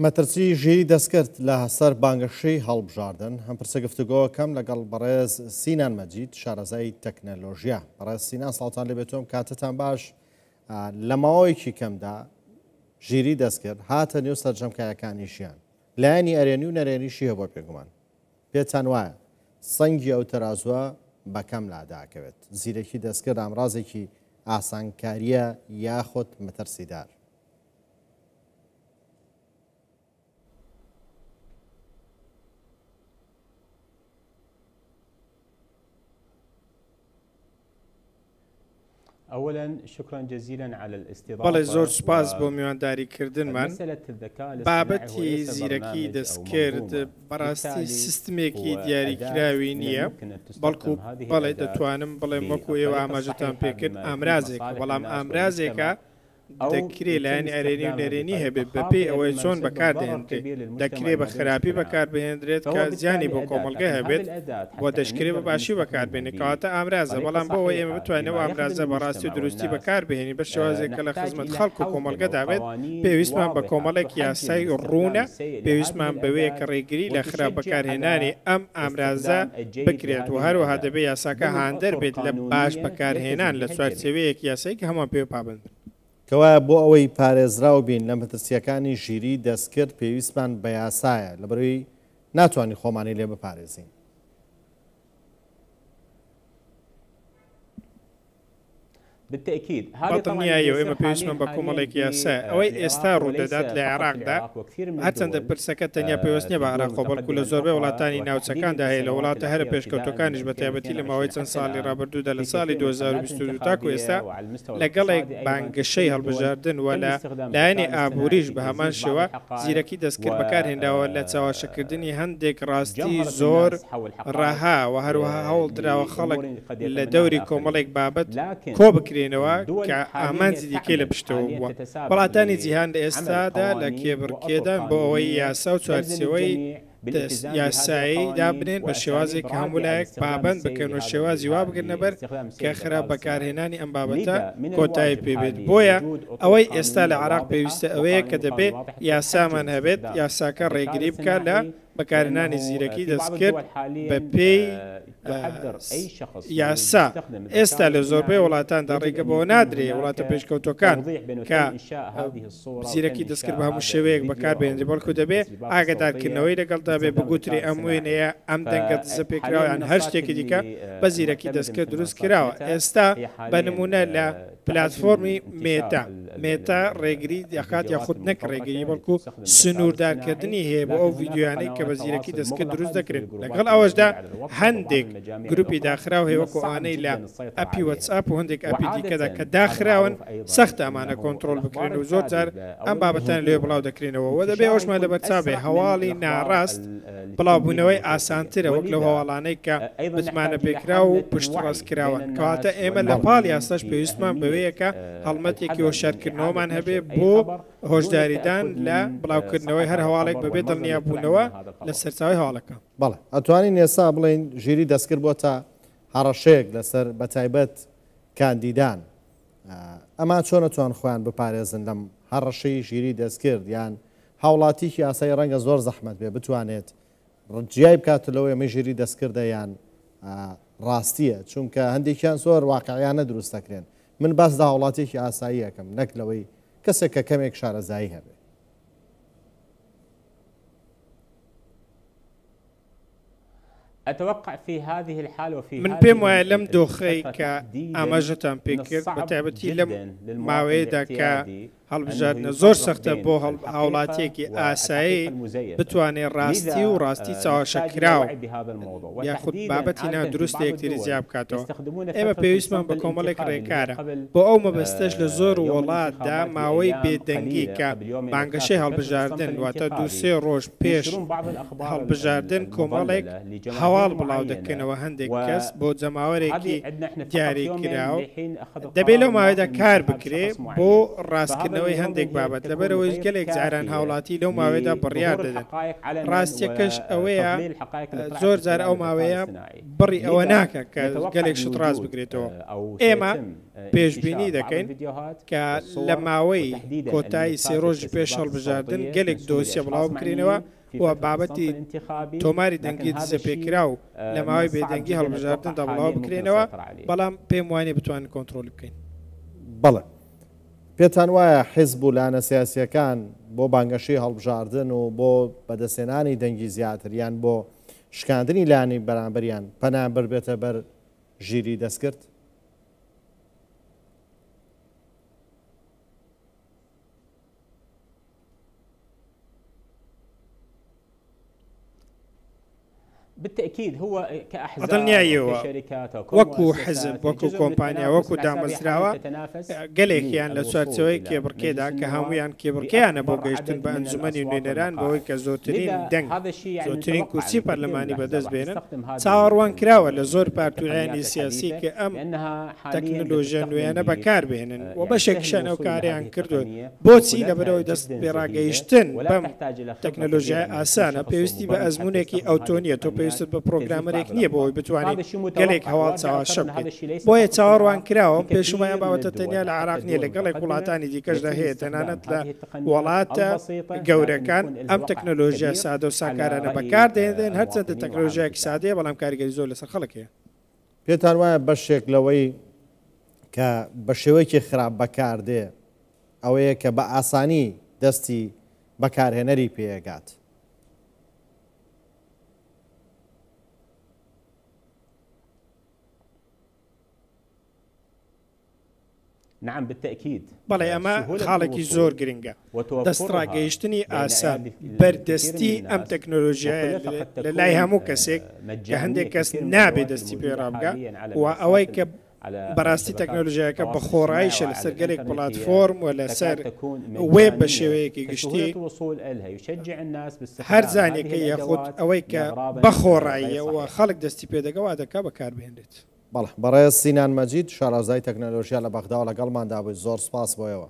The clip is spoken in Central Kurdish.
مەترسی ژیری دەستکرد لە سەر بانگەشەی هەڵبژاردن، ئەم پرسە گفتوگۆکەم لەگەڵ بەڕێز سینان مەجید شارەزای تەکنەلۆژیا. بەڕێز سینان سڵاوتان لێبێتۆم کاتتان باش. لە ماوەیەکی کەمدا ژیری دەستکرد هاتە نێو سەرجەم کایەکانی ژیان، لایەنی ئەرێنی و نەرێنیشی هەبووە بێگومان. پێتان وایە سەنگی ئەو تەرازووە بە کەم لاداکەوێت؟ زیرەکی دەستکرد ئامرازێکی ئاسانکارییە یاخود مەترسیدار؟ بەڵێ زۆر سوپاس بۆ میوانداری کردنمان. بابەتی زیرەکی دەستکرد بەڕاستی سیستمێکی دیاریکراوی نییە، بەڵکو بەڵێ دەتوانم بڵێم وەکو ئێوە ئاماژەتان پێکرد ئامرازێکە، بەڵام ئامرازێکە دەکرێ لایەنی ئەرێنی و نەرێنی هەبێت بەپێی ئەوەی چۆن بەکاردەهێنرێت، دەکرێ بە خراپی بەکاربهێنرێت کە زیانی بۆ کۆمەڵگە هەبێت و دەشکرێ بە باشی بەکاربێنێت، کەواتە ئامرازە، بەڵام بۆ ئەوەی ئێمە بتوانین ئەو ئامرازە بە ڕاستی و دروستی بەکاربهێنین بە شێوازێک کە لە خزمەت خەڵک و کۆمەڵگەدا بێت، پێویستمان بە کۆمەڵێک یاسای ڕوونە، پێویستمان بەوەیە کە ڕێگری لە خراپ بەکارهێنانی ئەم ئامرازە بکرێت و هەروەها دەبێ یاساکە هاندەر بێت لە باش بەکارهێنان لە چوارچێوەیەکی یاسایی کە هەمووان پێوە پابەند بن. کەوایە بۆ ئەوەی پارێزراو بین لە مەترسییەکانی ژیریی دەستکرد پێویستمان بە یاسایە، لەبەرئەوەی ناتوانین خۆمانی لێ بپارێزین. بەدڵنیاییەوە ئێمە پێویستمان بە کۆمەڵێک یاسایە. ئەوەی ئێستا ڕوودەدات لە عێراقدا، هەرچەندە پرسەکە تەنیا پەیوەست نییە بە عێراقەوە، بەڵکو لە زۆربەی وڵاتانی ناوچەکاندا هەیە، لە وڵاتە هەرە پێشکەوتووەکانیش بەتایبەتی لە ماوەی چەند ساڵی ڕابردوودا لە ساڵی 2022 تاکو ئێستا لەگەڵێک بانگەشەی هەڵبژاردن و لە لایەنی ئابووریش بە هەمان شێوە زیرەکی دەستکرد بەکارهێنراوە لە چەواشەکردنی هەندێک ڕاستی زۆر ڕەها و هەروەها هەوڵدراوە خەڵک لە دەوری کۆمەڵێک بابەت کۆبکرێنەوە کە ئامانجی دیکەی لە پشتەوە بووە. وڵاتانی جیهان لە ئێستادا لە کێبڕکێدان بۆ ئەوەی یاسا و چوارچێوەی یاسایی دابنێن بە شێوازێک کە هەموو لایەک پابەند بکەن و شێوازی وا بگرنە بەر کە خراپ بەکارهێنانی ئەم بابەتە کۆتایی پێ بێت. بۆیە ئەوەی ئێستا لە عێراق پێویستە ئەوەیە کە دەبێ یاسامان هەبێت، یاساکە ڕێگری بکات لە بەکارهێنانی زیرەکی دەستکرد بەپێی یاسا، ئێستا لە زۆربەی وڵاتاندا ڕێگە بەوە نادرێ وڵاتە پێشکەوتووەکان کە زیرەکی دەستکرد بە هەموو شێوەیەک بەکاربهێنرێ، بەڵکو دەبێ ئاگادارکردنەوەی لەگەڵدا بێ، بگوترێ ئەم وێنەیە، ئەم دەنگە دزەپێکراوە یان هەر شتێکی دیکە بە زیرەکی دەستکرد دروست کراوە. ئێستا بە نموونە لە پلاتفۆرمی مێتا، مێتا ڕێگری دەکات یاخود نەک ڕێگری بەڵکو سنووردارکردنی هەیە بۆ ئەو ڤیدیۆیانەی کە بە زیرەکی دەستکرد دروست دەکرێن، لەگەڵ ئەوەشدا هەندێک گروپی داخراو هەیە وەکو ئەوانەی لە ئەپی وەتسئاپ و هەندێک ئەپی دیکەدا کە داخراون سەختە ئەمانە کۆنتڕۆڵ بکرێن و زۆر جار ئەم بابەتانە لەوێ بڵاو دەکرێنەوە و دەبێ ئەوەشمان لەبەرچاو بێ هەواڵی ناڕاست بڵاوبوونەوەی ئاسانترە وەک لەو هەواڵانەی کە متمانەپێکراو و پشتڕاستکراون، کەواتە ئێمە لە پاڵ یاساش پێویستمان بەوەیە کە هەڵمەتێکی هۆشیارکردنەوەمان هەبێ بۆ هۆشداریدان لە بڵاوکردنەوەی هەر هەواڵێک بەبێ دڵنیابوونەوە لە سەرچاوەی هەواڵەکە. بەڵێ ئەتوانین ئێستا بڵێین ژیری دەستکرد بۆتە هەڕەشەیەک لەسەر بەتایبەت کاندیدان ئەمان چۆن ئەتوان خۆیان بپارێزن لەم هەڕەشەی ژیری دەستکرد یان هاوڵاتیکی ئاسایی ڕەنگە زۆر زەحمەت بێ بتوانێت جیای بکات لەوەی ئەمەی ژیری دەستکردە یان ڕاستیە چونکە هەندێکیان زۆر واقعیانە دروست دەکرێن من باس لە هاوڵاتیەکی ئاسایی ئەکەم نەک لەوەی کەسێک کە کەمێک شارەزایی هەبێ. من پێم وایە لەم دۆخەی کە ئاماژەتان پێکرد بە تایبەتی لەم ماوەیەدا کە هەڵبژاردنە زۆر سەختە بۆ هاوڵاتیەکی ئاسایی بتوانێت ڕاستی و ڕاستی چاوەشەکراو یاخود بابەتی نادروست لە یەکتری جیا بکاتەوە. ئێمە پێویستمان بە کۆمەڵێک ڕێکارە. بۆ ئەو مەبەستەش لە زۆر وڵاتدا ماوەی بێدەنگی کە بانگەشەی هەڵبژاردن واتە دوو سێ ڕۆژ پێش هەڵبژاردن کۆمەڵێک هەواڵ بڵاودەکەنەوە هەندێک کەس بۆ جەماوەرێکی دیاریکراو دەبێ لەو ماوەیەدا کار بکرێ بۆ ڕاستکردنەوەی. ڕاستکردنەوەی هەندێک بابەت، لەبەرئەوەی گەلێک جاران هاوڵاتی لەو ماوەیەدا بڕیار دەدەن. ڕاستیەکەش ئەوەیە زۆر جار ئەو ماوەیە بڕی ئەوە ناکا کە گەلێک شت ڕاست بکرێتەوە. ئێمە پێشبینی دەکەین کە لە ماوەی کۆتایی سێ ڕۆژی پێش هەڵبژاردن گەلێک دۆسیە بڵاو بکرێنەوە و بابەتی تۆماری دەنگی دزەپێکراو لە ماوەی بێدەنگی هەڵبژاردندا بڵاو بکرێنەوە، بەڵام پێم وانیە بتوانین کۆنترۆڵی بکەین. بەڵێ. پێتان وایە حیزب و لایەنە سیاسییەکان بۆ بانگەشەی هەڵبژاردن و بۆ بەدەستهێنانی دەنگی زیاتر یان بۆ شکاندنی لایەنی بەرامبەریان پەنایان بردبێتە بەر ژیری دەستکرد؟ بەدڵنیاییەوە وەکو حزب، وەکو کۆمپانیا، وەکو دامەزراوە گەلێکیان لە چوارچێوەی کێبڕکێدا کە هەموویان کێبڕکێیانە بۆ گەیشتن بە ئەنجومەنی نوێنەران بەوەی کە زۆرترین دەنگ، زۆرترین کورسی پەرلەمانی بەدەست بێنن، چاوەڕوانکراوە لە زۆر پارت و لایەنی سیاسی کە ئەم تەکنەلۆژیا نوێیانە بەکاربهێنن و بەشێکیشیان ئەو کارەیان کردووە. بۆچی؟ لەبەرئەوەی دەست پێڕاگەیشتن بەم تەکنەلۆژیایە ئاسانە، پێویستی بە ئەزموونێکی ئەوتۆ نییە، تۆ پێویستت بە پرۆگرامەرێک نییە بۆ ئەوەی بتوانیت گەلێک هەواڵ چەواشە بکەیت. بۆیە چاوەڕوانکراوە، پێشومە ئەم بابەتە تەنیا لە عێراق نییە، لە گەڵێک وڵاتانی دیکەشدا هەیە، تەنانەت لە وڵاتە گەورەکان ئەم تەکنەلۆژیا سادە و ساکارانە بەکاردەهێنرێن، هەرچەندە تەکنەلۆژیایەکی سادەیە، بەڵام کاریگەری زۆر لەسەر خەڵک هەیە. پێتان وایە بەشێک لەوەی کە بە شێوەیەکی خراپ بەکاردێ ئەوەیە کە بە ئاسانی دەستی بەکارهێنەری پێگات؟ بەڵێ ئەمە خاڵێکی زۆر گرنگە، دەستڕاگەیشتنی ئاسان، بەردەستی ئەم تەکنۆلۆژیایە لە لای هەموو کەسێک کە هەندێک کەس نابێ دەستی پێ ڕابگا و ئەوەی کە بەڕاستی تەکنۆلۆژیایەکە بە خۆڕاییشە لەسەر گەلێک پڵاتفۆرم و لەسەر وێب بە شێوەیەکی گشتی هەرزانیەکەی یاخود ئەوەی کە بە خۆڕاییە و خەڵک دەستی پێدەگا وا دەکا بەکاربهێنرێت. بەڵێ بەڕێز سینان مەجید شارەزای تەکنەلۆژیا لە بەغداوە لەگەڵماندا بووی زۆر سوپاس بۆ ئێوە.